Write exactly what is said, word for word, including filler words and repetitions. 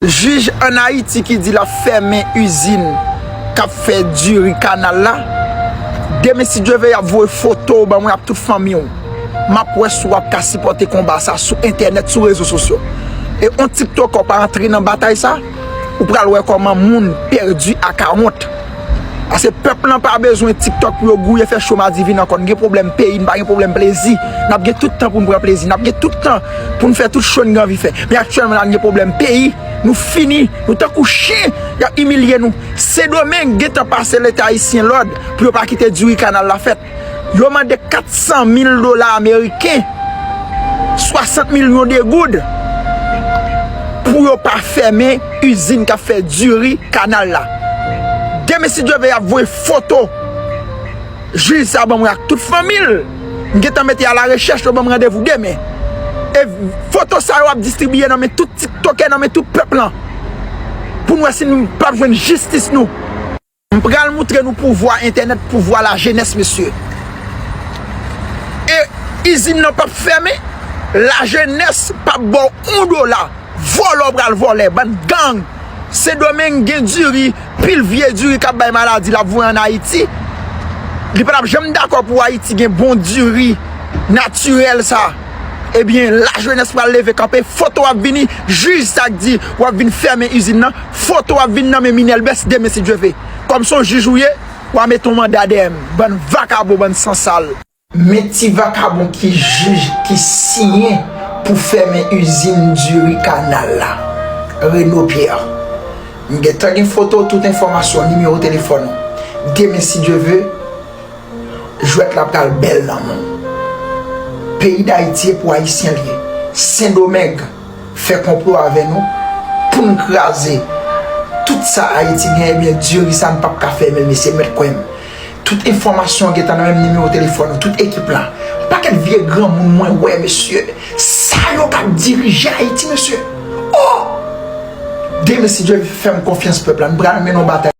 Jij ann Ayiti ki di l ap fèmen izin k ap fè diri kanal la. Demen, si Dye ve, y ap voye foto w ban mwen ak tout fanmi w. M ap wè si w ap ka sipòte konba sa sou entènèt, sou rezo sosyo. E yon tiktokè pa antre nan batay sa, ou pral wè kòman moun pèdi ak awont. Paske pèp lan pa bezwen TikTok pou yo gouye fè cho madivin ankò. N gen pwoblèm peyi, n pa gen pwoblèm plezi. N ap gen tout tan pou n pran plezi. N ap gen tout tan pou n fè tout cho n gen anvi fè. Men aktyèlman la, n gen pwoblèm peyi. Nou fini. Nou tankou chen. Y ap imilye nou. Sendomeng gentan pase Leta ayisyen lòd pou yo pa kite diri kanal la fèt. Yo mande kat san mil dola ameriken, swasant milyon de goud, pou yo pa fèmen izin k ap fè diri kanal la. Demen, si Dye ve, y ap voye foto jij sa ban mwen ak tout fanmi l. M gentan mete a la rechèch, yo ban m randevou demen. E foto sa yo ap distribiye nan men tout tiktokè, nan men tout pèp lan, pou n wè si n p ap jwenn jistis nou. M pral moutre nou pouvwa entènèt, pouvwa lajenès, mesye. E izin nan p ap fèmen, lajenès p ap ba w yon dola. Vòlè w pral vòlè, bann gang. Sendomeng gen diri, pil vye diri k ap bay maladi, l ap voye ann Ayiti. Li pa t ap janm dakò pou Ayiti gen bon diri natirèl sa. Ebyen, lajenès pral leve kanpe, foto w ap vini, jij sa k di w ap vin fèmen izin nan, foto w ap vin nan men Minèl Bès demen, si Dye ve. Kòm se yon jij ou ye, w a mete yon manda dèyè m. Bann vakabon, bann sansal. Men ti vakabon ki jij ki siyen pou fèmen izin diri kanal la. Reno Pierre. M gentan gen foto, tout enfòmasyon, nimewo telefòn ou. Demen, si Dye ve, jwèt la pral bèl nan men w. Peyi Dayiti e pou Ayisyen l ye. Sendomeng fè konplo avè nou pou n kraze tout sa Ayiti gen, ebyen, diri sa n p ap ka fèmen l, mesye, mèt kwè m. Tout enfòmasyon gentan nan menm nimewo telefòn ou, tout ekip la. Yon pakèt vye granmoun mwen wè, mesye. Sa yo k ap dirije Ayiti, mesye. Oh! Demen, si Dye fè m konfyans, pèp la, n pral mennen yon batay.